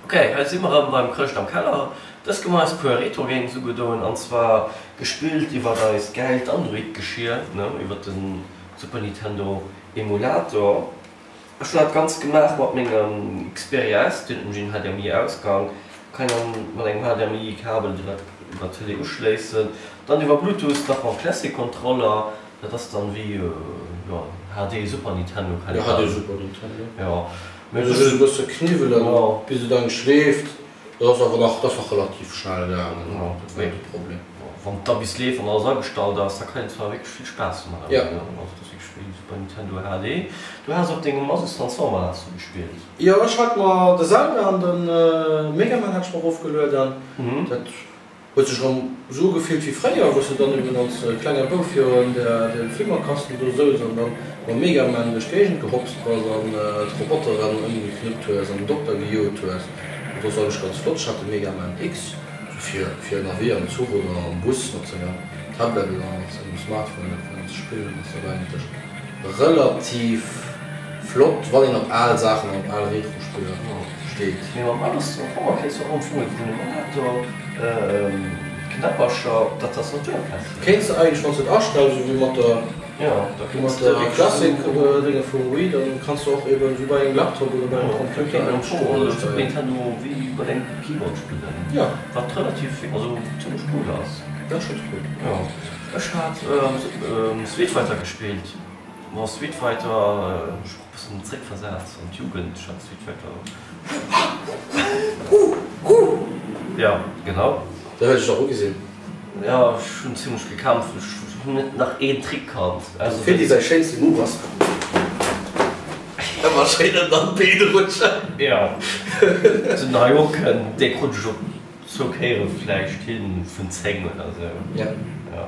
Ok, hei si mer erëm beim Chrëscht am Keller. Dës Kéier eis puer Retro Games ugedoen an zwar gespillt iwwert eist gäilt Android Geschier, ne, iwwert den Super Nintendo Emulator. Ech hunn dat ganzt gemaach mat mengem Xperia S, deen huet nämlech een HDMI Ausgang, kann een dann mat engem HDMI Kabel direkt iwwert d'Télé uschléissen, dann iwwer Bluetooth nach mam Classic Controller, dat ass dann wéi jo HD Super Nintendo kann een dann. HD Super Nintendo. Jo. Mee e bësse. E bësse kniwwelen bis et engem schleeft. Dat ass awer nach, dat ass nach relativ schnell gaangen, dat war net de Problem. Wann et da bis leeft an alles agestallt ass, da kann een zwar wierklech vill Spaass domadder hunn. Also dat ass wierklech wéi Super Nintendo HD. Du has op dengem Asus Transformer has du gespillt? Jo, ech hat mer de Zelda an de Mega Man hat ech mer erofgelueden. Dat Huet sech erëm sou ugefillt wéi fréier, wou s de dann eben als klenge Bouf virun dem Flimmerkasten do souz an dann mam Megaman duerch d'Géigend gehopst bass an d'Roboteren ëmgeknuppt hues an den Dokter gejot hues. Dat ass eigentlech ganz flott. Ech hat de Megaman X, sou fir fir ënnerwee am Zuch oder am Bus mat senger Tablett oder mat sengem Smartphone dat kënnen ze spillen, ass dat eigentlech relativ flott, wann een op al Saachen an op al Retro-Spiller steet. Mee mam Asus Transformer kéints du och am Fong iwwer den Emulator Knäppercher op der Tastatur festlëen. Kéints de eigentlech, wann s de et astells, esou wéi mat der wéi mat der Classic Dénge vum Wii, dann kanns de och eben wéi bei engem Laptop oder bei engem Computer eigentlech do steieren. Super Nintendo wéi bei dengem Keyboard spillen, wat relativ, also zimlech cool ass. Dat ass schonns cool. Jo. Ech hat Street Fighter gespillt. Bon, Street Fighter huet mech och e bëssen zréckversat an d'Jugend. Ech hat Street Fighter. Jo, genau. Dat huet ech nach ugesinn. Jo, ech hunn zimlech gekämpft. Ech hunn net nach een Trick kannt. Dem Feli säi schéinste Move ass ëmmer schéin ënnert d'Been rutschen. Jo, den Hayoken, dee krut ech op Zwou Kéiere vläicht hin vun 10 oder sou. Ja. Ja.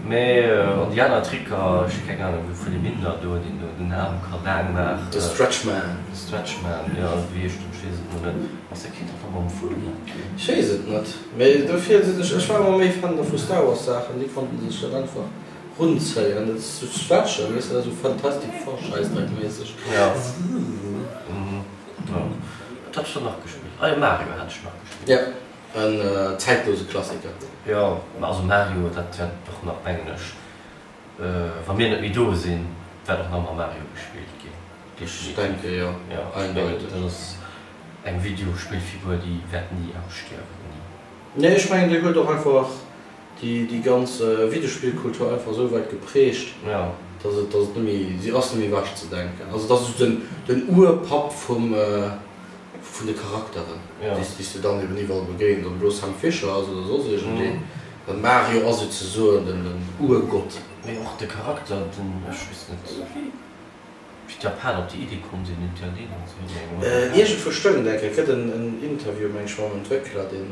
Mee an déi aner Tricker, ech hu keng Ahnung, wéi vun deem Inder do, deen do den Aarm ka laang maachen. De Stretchman. De Stretchman, jo, wéi heescht den? Ech weess et mol net. Ass dat Kind einfach mam Vull dat? Ech weess et net. Mee dofir sinn ech, ech war ëmmer méi Fan da vu Star Wars Saachen, déi konnten sech dat einfach runzéien. Dat ass sou stretchen, weess de, dat ass sou Fantastic Four Schäissdreck-méisseg. Ja. Wat hat ech dann nach gespillt? Ah jo, Mario hat ech nach gespillt. Jo, en zäitlose Klassiker. Jo, ma also Mario, dat wäert och nach, mengen ech, wa mir net méi do sinn, wäert och nach ëmmer Mario gespillt ginn. Ech denke jo, eindeuteg. Dat ass eng Videospillfigur, déi wäert ni ausstierwen, ni. Nee, ech mengen, déi huet och einfach déi ganz Videospillkultur einfach esou wäit geprägt, dass et dass et net méi, si ass net méi ewech ze denken. Also et ass esou den den Urpapp vum vun de Charakteren, déi s de dann eben iwwerall begéins, ob et elo Sam Fisher ass oder soss iergendeen. Den Mario ass souzesoen den den Urgott. Mee och de Charakter, den, ech weess net wéi d'Japaner op déi Idee komm sinn, den Italiener ze hunn. Iergendwou stoung dat, et gëtt en Interview, meng ech, mam Entwéckler, deen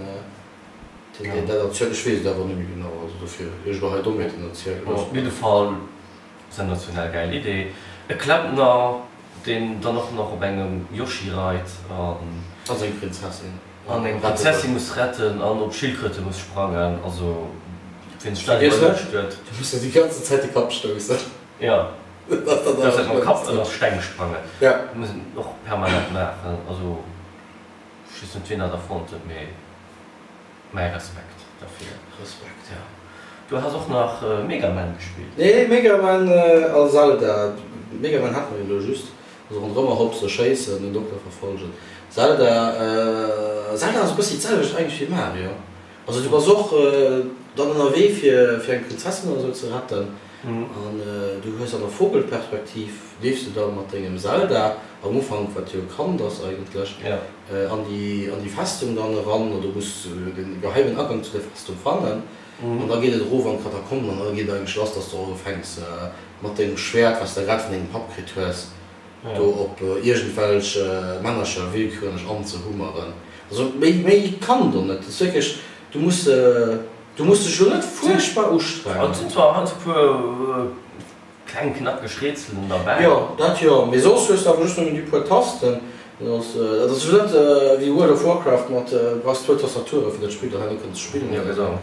Deen dat erzielt, ech weess et awer net méi genau, also dofir iech elo hei Dommheeten erzielen. Op jidde Fall sensationell gäil Idee. E Klempner deen dann och nach op engem Yoshi reit an. A seng Prinzessin. An eng Prinzessin muss retten an op Schildkröte muss sprangen, also wien sech dat iwwerluecht huet. Du muss der déi ganzen Zäit de Kapp stoussen. Jo, dat ass mam Kapp ënner Steng sprangen. Muss een och permanent maachen, also ech weess net wien dat erfonnt huet, mee. Mäi Respekt derfir. Respekt, ja. Du has och nach Mega Man gespillt? Nee, Mega Man a Zelda. Mega Man hat mer jo elo just. Also ronderëmmer hopsen, schéissen, den Dokter verfolgen. Zelda, Zelda ass e bëssi d'selwecht eigentlech wéi Mario. Also du bass och dann ënnerwee fir fir eng Prinzessin oder sou ze retten an du hues an der Vogelperspektiv leefs du da mat dengem Zelda am Ufank, wat jo e Kand ass eigentlech, an déi an déi Festung dann eran oder muss de geheimen Agang zu der Festung fannen an da geet et erof an d'Katakomben an da geet et eigentlech lass, dass du och ufänks mat dengem Schwäert, wat s de grad vun dengem Papp kritt hues, do op iergendwelch Männercher willkürlech anzehummeren. Also méi méi kann do net. Et ass wierklech, du muss du muss dech elo net fuerchtbar ustrengen. Et sinn zwar heiansdo e puer Kleng knackeg Rätselen derbäi. Jo, dat jo, mee soss hues de awer just nëmmen déi puer Tasten. Dat ass, dat ass jo net wéi World of Warcraft mat du brauchs puer Tastature fir dat Spill dann herno kënnen ze spillen. Jo, genau.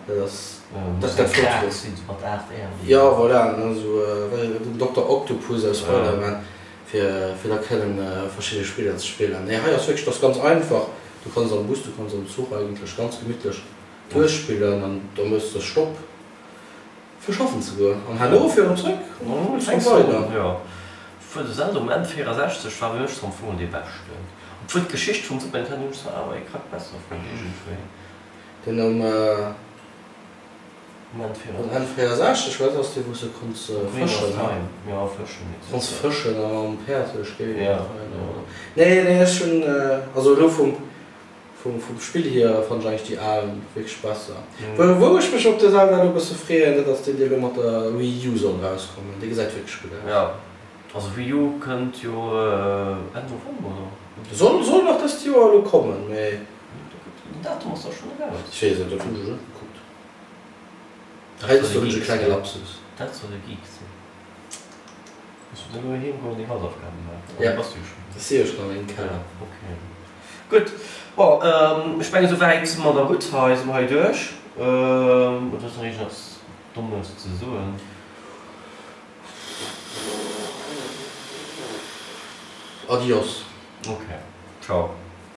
Dat ass, dat ass dat Flott drun. Jo, voilà, ne, esou wéi den Dokter Octopus aus Spider-Man. Fir fir da kënnen verschidde Spiller ze spillen. Nee hei ass wierklech, dat ass ganz einfach, du kanns am Bus, du kanns am Zuch eigentlech ganz gemittlech duerchspillen an da méchs de Stopp fir schaffen ze goen an herno fir erëm zréck an dann geet et weider. Jo, obwuel de Zelda um N64 war fir mech am Fong dee beschten, obwuel d'Geschicht vum Super Nintendo hunn ech zwar awer ee Krack besser fonnt iergendwéi. Den um. An N64, wat ass dee wou s de konns fëschen, he? Konns fëschen a mam Päerd duerch d'Géigend reiden. Nee, nee, ech hunn, also elo vum, vum, vum Spill hier fannen ech eigentlech déi al wierklech besser. Wou, wou ech mech op de Zelda elo e bësse freeën, dat ass deen, dee elo mat der Wii U soll erauskommen. Dee gesäit wierklech gutt aus. Jo, also Wii U kënnt jo Enn November, oder? Soll, soll nach dëst Joer elo kommen, mee. Den Datum ass dach schonn eraus. Ech weess net, dat hunn ech net gekuckt. Heiansdo hunn ech e klenge Lapsus. Dat soll e Geek sinn. Muss du dann elo heem goen an deng Hausaufgaben maachen? Oder bass du jo schonn? Ech si jo schonn a mengem Keller. Ok. Gutt. Bon, ech mengen esouwäit si mer da gutt hei, si mer hei duerch. Oder hues du nach iergendeppes Dommes ze soen? Adios. Ok. Ciao.